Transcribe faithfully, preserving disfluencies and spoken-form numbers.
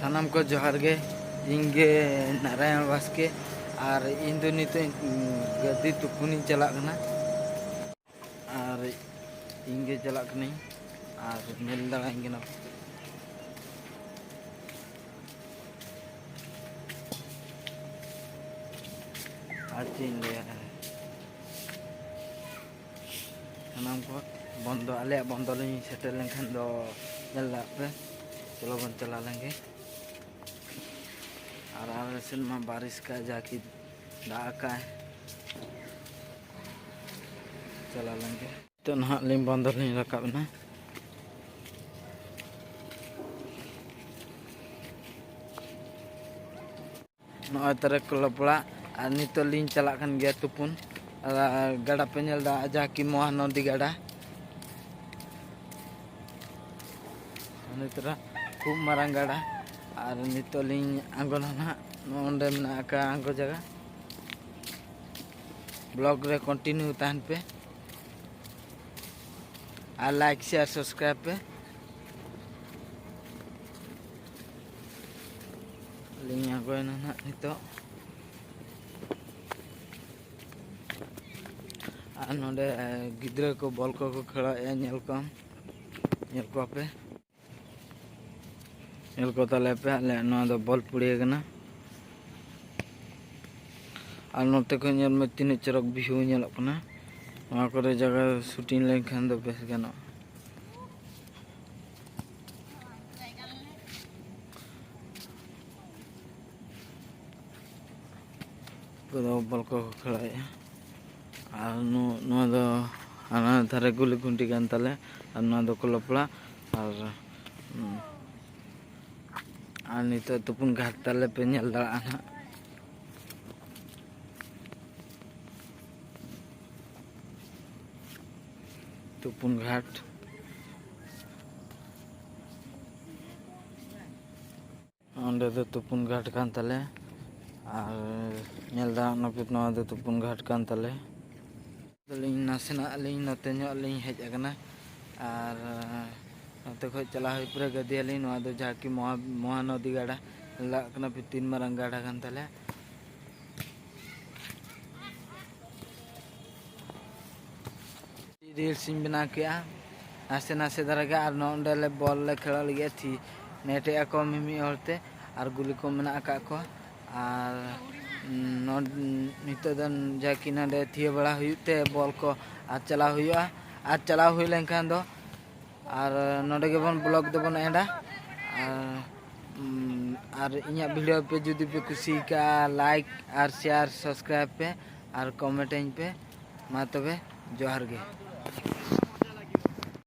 ᱥᱟᱱᱟᱢ ᱠᱚ ᱡᱚᱦᱟᱨ ᱜᱮ᱾ ᱤᱧ ᱜᱮ ᱱᱟᱨᱟᱭᱚᱱ ᱵᱟᱥᱠᱮ, ᱟᱨ ᱤᱧ ᱫᱚ ᱱᱤᱛᱚᱜ ᱜᱟᱹᱫᱤ ᱛᱩᱯᱩᱱᱤᱧ ᱪᱟᱞᱟᱜ ᱠᱟᱱᱟ᱾ ᱟᱨ ᱤᱧ ᱜᱮ ᱪᱟᱞᱟᱜ ᱠᱟᱹᱱᱟᱹᱧ, ᱟᱨ ᱧᱮᱞ ᱫᱟᱲᱮᱭᱟᱹᱧ ᱠᱟᱱᱟ ᱯᱮ᱾ ᱟᱨ ᱪᱮᱫ ᱤᱧ ᱞᱟᱹᱭᱟ, ᱥᱟᱱᱟᱢ ᱠᱚ ᱵᱚᱱᱫᱚ, ᱟᱞᱮᱭᱟᱜ ᱵᱚᱱᱫᱚ ᱞᱤᱧ ᱥᱮᱴᱮᱨ ᱞᱮᱱᱠᱷᱟᱱ ᱫᱚ ᱧᱮᱞ ᱫᱟᱜ ᱯᱮ᱾ ᱪᱚᱞᱚ ᱵᱚᱱ ᱪᱟᱞᱟᱣ ᱞᱮᱱ ᱜᱮ᱾ ᱟᱨ ᱟᱞᱮ ᱥᱮᱫ ᱢᱟ ᱵᱟᱨᱤᱥ ᱠᱟᱜ ᱡᱟ ᱠᱤ ᱫᱟᱜ ᱟᱠᱟᱜᱼᱟᱭ᱾ ᱪᱟᱞᱟᱣ ᱞᱮᱱ ᱜᱮ᱾ ᱱᱤᱛᱚᱜ ᱱᱟᱦᱟᱜ ᱞᱤᱧ ᱵᱚᱱᱫᱚ ᱞᱤᱧ ᱨᱟᱠᱟᱵ ᱮᱱᱟ᱾ ᱱᱚᱜᱼᱚᱭ ᱛᱟᱨᱮ ᱠᱚᱞᱚᱯᱚᱲᱟ, ᱟᱨ ᱱᱤᱛᱚᱜ ᱞᱤᱧ ᱪᱟᱞᱟᱜ ᱠᱟᱱ ᱜᱮᱭᱟ ᱛᱩᱯᱩᱱ᱾ ᱟᱨ ᱜᱟᱰᱟ ᱯᱮ ᱧᱮᱞ ᱮᱫᱟ, ᱡᱟᱦᱟᱸ ᱠᱤ ᱢᱚᱦᱟᱱᱚᱫᱤ ᱜᱟᱰᱟ᱾ ᱱᱤᱛᱚᱜ ᱠᱷᱩᱵ ᱢᱟᱨᱟᱝ ᱜᱟᱰᱟ, ᱟᱨ ᱱᱤᱛᱚᱜ ᱞᱤᱧ ᱟᱬᱜᱚᱱᱟ ᱱᱟᱦᱟᱜ᱾ ᱱᱚᱜᱼᱚ ᱱᱚᱸᱰᱮ ᱢᱮᱱᱟᱜ ᱟᱠᱟᱫ ᱟᱬᱜᱚ ᱡᱟᱭᱜᱟ᱾ ᱵᱞᱚᱜ ᱨᱮ ᱠᱚᱱᱴᱤᱱᱤᱭᱩ ᱛᱟᱦᱮᱱ ᱯᱮ᱾ ᱟᱨ ᱞᱟᱭᱤᱠ, ᱥᱮᱭᱟᱨ, ᱥᱟᱵᱥᱠᱨᱟᱭᱤᱵ ᱯᱮ᱾ ᱞᱤᱧ ᱟᱬᱜᱚᱭᱮᱱᱟ ᱱᱟᱦᱟᱜ ᱱᱤᱛᱚᱜ᱾ ᱟᱨ ᱱᱚᱰᱮ ᱜᱤᱫᱽᱨᱟᱹ ᱠᱚ ᱵᱚᱞ ᱠᱚᱠᱚ ᱠᱷᱮᱞᱟᱣᱮᱫᱼᱟ, ᱧᱮᱞ ᱠᱚᱢ, ᱧᱮᱞ ᱠᱚᱣᱟ ᱯᱮ᱾ ᱧᱮᱞ ᱠᱚ ᱛᱟᱞᱮ ᱯᱮ, ᱟᱞᱮ ᱱᱚᱣᱟ ᱫᱚ ᱵᱚᱞ ᱯᱩᱲᱤᱭᱟᱹ ᱠᱟᱱᱟ᱾ ᱟᱨ ᱱᱚᱛᱮ ᱠᱷᱚᱱ ᱧᱮᱞ ᱢᱮ ᱛᱤᱱᱟᱹᱜ ᱪᱚᱨᱚᱠ view ᱧᱮᱞᱚᱜ ᱠᱟᱱᱟ᱾ ᱱᱚᱣᱟ ᱠᱚᱨᱮ ᱡᱟᱭᱜᱟ shooting ᱞᱮᱱᱠᱷᱟᱱ ᱫᱚ ᱵᱮᱥ ᱜᱟᱱᱚᱜᱼᱟ᱾ ᱩᱱᱠᱩ ᱫᱚ ᱵᱚᱞ ᱠᱚ ᱠᱷᱮᱞᱟᱭᱮᱫᱼᱟ᱾ ᱟᱨ ᱱᱚ-, ᱱᱚᱣᱟ ᱫᱚ ᱦᱟᱱᱟ ᱫᱷᱟᱨᱮ ᱜᱩᱞᱤ ᱜᱷᱩᱱᱴᱤ ᱠᱟᱱ ᱛᱟᱞᱮ, ᱟᱨ ᱱᱚᱣᱟ ᱫᱚ ᱠᱚᱞᱚᱯᱲᱟ᱾ ᱟᱨ, ᱩᱸ, ᱟᱨ ᱱᱤᱛᱚᱜ ᱛᱩᱯᱩᱱ ᱜᱷᱟᱴ ᱛᱟᱞᱮ ᱯᱮ ᱧᱮᱞ ᱫᱟᱲᱮᱭᱟᱜᱼᱟ ᱱᱟᱦᱟᱜ᱾ ᱛᱩᱯᱩᱱ ᱜᱷᱟᱴ᱾ ᱚᱸᱰᱮ ᱫᱚ ᱛᱩᱯᱩᱱ ᱜᱷᱟᱴ ᱠᱟᱱ ᱛᱟᱞᱮ᱾ ᱟᱨ ᱧᱮᱞ ᱫᱟᱲᱮᱭᱟᱜ ᱠᱟᱱᱟ ᱯᱮ, ᱱᱚᱣᱟ ᱫᱚ ᱛᱩᱯᱩᱱ ᱜᱷᱟᱴ ᱠᱟᱱ ᱛᱟᱞᱮ᱾ ᱟᱹᱞᱤᱧ ᱱᱟᱥᱮᱱᱟᱜ ᱞᱤᱧ ᱱᱚᱛᱮ ᱧᱚᱜ ᱞᱤᱧ ᱦᱮᱡ ᱟᱠᱟᱱᱟ᱾ ᱟᱨ ᱱᱚᱛᱮ ᱠᱷᱚᱡ ᱪᱟᱞᱟᱣ ᱦᱩᱭ ᱯᱚᱨᱮ ᱜᱟᱹᱫᱤᱭᱟᱹᱞᱤᱧ᱾ ᱱᱚᱣᱟ ᱫᱚ ᱡᱟᱦᱟᱸ ᱠᱤ ᱢᱚᱦᱟ-, ᱢᱚᱦᱟᱱᱚᱫᱤ ᱜᱟᱰᱟ ᱞᱟᱜ ᱠᱟᱱᱟ, ᱯᱮ ᱛᱤᱱ ᱢᱟᱨᱟᱝ ᱜᱟᱰᱟ ᱠᱟᱱ ᱛᱟᱞᱮᱭᱟ᱾ ᱨᱤᱞᱥ ᱤᱧ ᱵᱮᱱᱟᱣ ᱠᱮᱜᱼᱟ ᱱᱟᱥᱮ ᱱᱟᱥᱮ ᱫᱷᱟᱨᱟ ᱜᱮ, ᱟᱨ ᱱᱚᱰᱮ ᱞᱮ ᱵᱚᱞ ᱞᱮ ᱠᱷᱮᱞᱚᱜ ᱞᱟᱹᱜᱤᱫ᱾ ᱛᱷᱤ-, ᱱᱮᱴᱮᱜ ᱟᱠᱚ ᱢᱤᱢᱤᱫ ᱦᱚᱲ ᱛᱮ, ᱟᱨ ᱜᱩᱞᱤ ᱠᱚ ᱢᱮᱱᱟᱜ ᱟᱠᱟᱫ ᱠᱚᱣᱟ᱾ ᱟᱨ ᱱᱚᱰ-, ᱱᱤᱛᱚᱜ ᱫᱚ ᱡᱟᱠᱤ ᱱᱚᱰᱮ ᱛᱷᱤᱭᱟᱹ ᱵᱟᱲᱟ ᱦᱩᱭᱩᱜ ᱛᱮ ᱵᱚᱞ ᱠᱚ ᱟᱨ ᱪᱟᱞᱟᱣ ᱦᱩᱭᱩᱜᱼᱟ᱾ ᱟᱨ ᱪᱟᱞᱟᱣ ᱦᱩᱭ ᱞᱮᱱᱠᱷᱟᱱ ᱫᱚ ᱟᱨ ᱱᱚᱰᱮ ᱜᱮᱵᱚᱱ ᱵᱞᱚᱜ ᱫᱚᱵᱚᱱ ᱮᱱᱰᱟ᱾ ᱟᱨ, ᱩᱢ, ᱟᱨ ᱤᱧᱟᱹᱜ ᱵᱷᱤᱰᱤᱭᱳ ᱯᱮ ᱡᱩᱫᱤ ᱯᱮ ᱠᱩᱥᱤ ᱠᱟᱜᱼᱟ, ᱞᱟᱭᱤᱠ ᱟᱨ ᱥᱮᱭᱟᱨ, ᱥᱟᱵᱥᱠᱨᱟᱭᱤᱵ ᱯᱮ ᱟᱨ ᱠᱚᱢᱮᱱᱴ ᱟᱹᱧ ᱯᱮ᱾ ᱢᱟ ᱛᱚᱵᱮ, ᱡᱚᱦᱟᱨ ᱜᱮ᱾